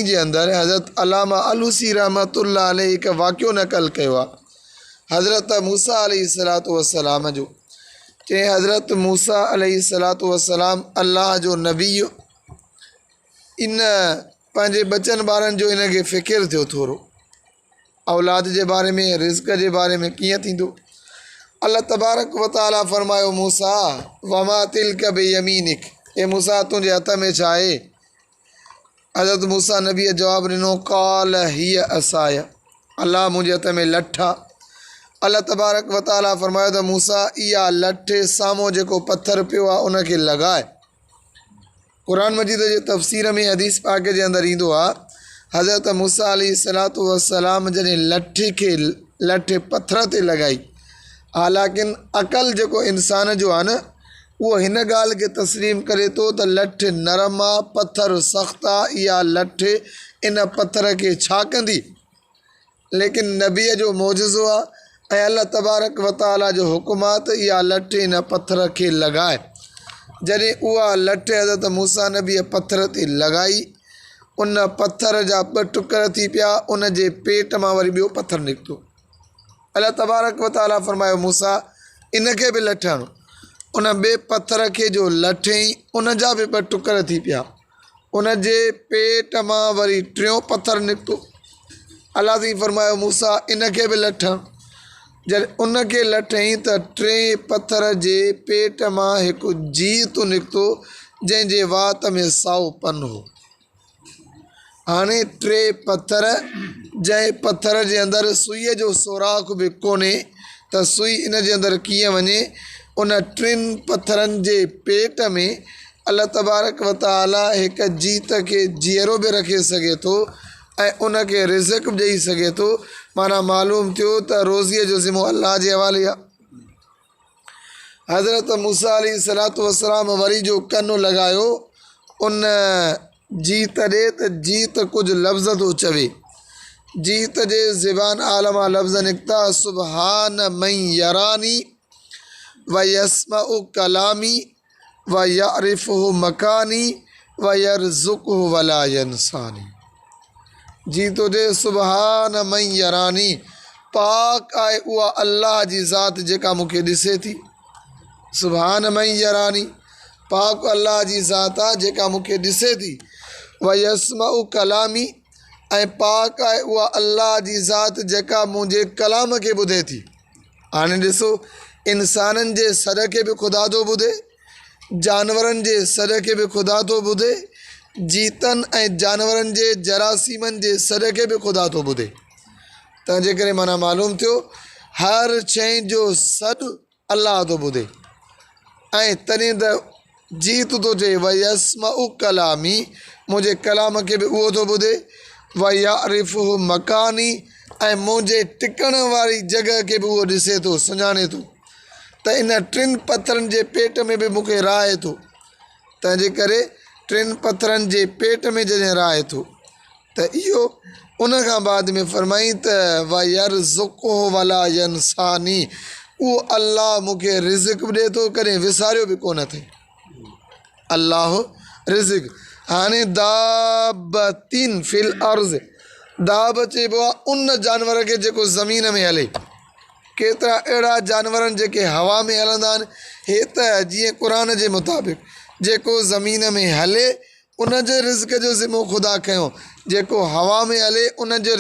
جي اندر حضرت علامه الوسي رحمة الله عليه هڪ واقعو نقل ڪيو آهي حضرت موسيٰ عليه الصلاة والسلام جو. چي حضرت موسيٰ عليه الصلاة والسلام الله جو نبي ان پنهنجي ٻچن ٻارن جو ان کي فڪر ٿيو ٿورو اولاد جي باري ۾ رزق جي باري ۾ ڪيئن ٿيندو. الله تبارڪ و تعالي فرمايو موسيٰ وما تلک بيمينک، اي موسيٰ تنهنجي هٿ ۾ ڇا آهي؟ حضرت موسيٰ نبيء جواب ڏنو قال هي عصاي، الله منهنجي هٿ ۾ لٺ آ. الله تبارڪ و تعالي فرمايو ته موسيٰ اها لٺ سامهون جيڪو پٿر پيو آ ان کي لڳاء. قرآن مجيد جي تفسير ۾ حديث پاڪ جي اندر ايندو آ حضرت موسيٰ عليه الصلاة والسلام جڏهن لٺ کي لٺ پٿر تي لڳائي، حالانڪه عقل جيڪو انسان جو آ نه اهو هن ڳالهه کي تسليم ڪري ٿو ته لٺ نرم آ پٿر سخت آ، اها لٺ ان پٿر کي ڇا ڪندي؟ ليڪن نبيء جو معجزو آ ۽ الله تبارڪ و تعاليٰ جو حڪم آ ته اها لٺ ان پٿر کي لڳاء. جڏهن اها لٺ حضرت موسيٰ نبيء پٿر تي لڳائي، ان پٿر جا ٻه ٽڪر ٿي پيا، ان جي پيٽ مان وري ٻيو پٿر نڪتو. الله تبارڪ و تعاليٰ فرمايو موسيٰ ان کي به لٺ هڻ. ان ٻئي پٿر کي جو لٺئين، ان جا به ٻه ٽڪر ٿي پيا. ان جي پيٽ مان وري ٽيون پٿر نڪتو. الله سائين فرمايو موسيٰ ان کي به لٺ هڻ. جڏهن ان کي لٺئين ته ٽئين پٿر جي پيٽ مان هڪ جيت نڪتو جنهن جي وات ۾ سائو پن هو. هاڻي ٽي پٿر جنهن پٿر جي اندر سوئيء جو سوراخ به ڪونهي ته سوئي ان جي اندر ڪيئن وڃي، ان ٽن پٿرن جي پيٽ ۾ الله تبارڪ و تعاليٰ هڪ جيت کي جيئرو به رکي سگهي ٿو ۽ ان کي رزق به ڏئي سگهي ٿو. معنيٰ معلوم ٿيو ته روزيء جو ذمو الله جي حوالي آهي. حضرت موسيٰ عليه الصلوة والسلام وري جو ڪن لڳايو ان جيت ڏي ته جيت ڪجهه لفظ ٿو چوي. جيت جي زبان اعليٰ مان لفظ نڪتا سبحان من يراني ويسمع ڪلامي ويعرفه مڪاني ويرزقه ولا ينساني. جي ٿو چئي سبحان من يراني، پاڪ آهي اها الله جي ذات جيڪا مون کي ڏسي ٿي. سبحان من يراني، پاڪ الله جي ذات آهي جيڪا مون کي ڏسي ٿي. ويسمع ڪلامي، ۽ پاڪ آهي اها الله جي ذات جيڪا منهنجي ڪلام کي ٻڌي ٿي. هاڻي ڏسو انسانن جي سڏ کي به خدا ٿو ٻڌي، جانورن جي سڏ کي به خدا ٿو ٻڌي، جيتن ۽ جانورن جي جراثيمن جي سڏ کي به خدا ٿو ٻڌي. تنهنجي ڪري معنيٰ معلوم ٿيو هر شيء جو سڏ الله ٿو ٻڌي ۽ تڏهن ته جيت ٿو چئي ويسمع ڪلامي منهنجي ڪلام کي به اهو ٿو ٻڌي ويعرفه مڪاني ۽ منهنجي ٽڪڻ واري جڳهه کي به اهو ڏسي ٿو سڃاڻي ٿو ته ان ٽن پٿرن جي پيٽ ۾ به مون کي راهي ٿو تنهنجي ڪري ٽن پٿرن جي پيٽ ۾ جڏهن راهي ٿو ته اهو ان کان بعد ۾ فرمائين ته ويرزقه ولا ينساني اهو الله مون کي رزق به ڏئي ٿو ڪڏهن وساريو به ڪونه اٿئي. الله رزق هاڻي دابتين في الارض داب چئبو آهي ان جانور کي جيڪو زمين ۾ هلي. ڪيترا اهڙا جانور آهن جيڪي هوا ۾ هلندا آهن. هي ته جيئن قرآن جي مطابق جيڪو زمين ۾ هلي ان جي رزق جو ذمو خدا کنيو، جيڪو هوا ۾ هلي ان جي.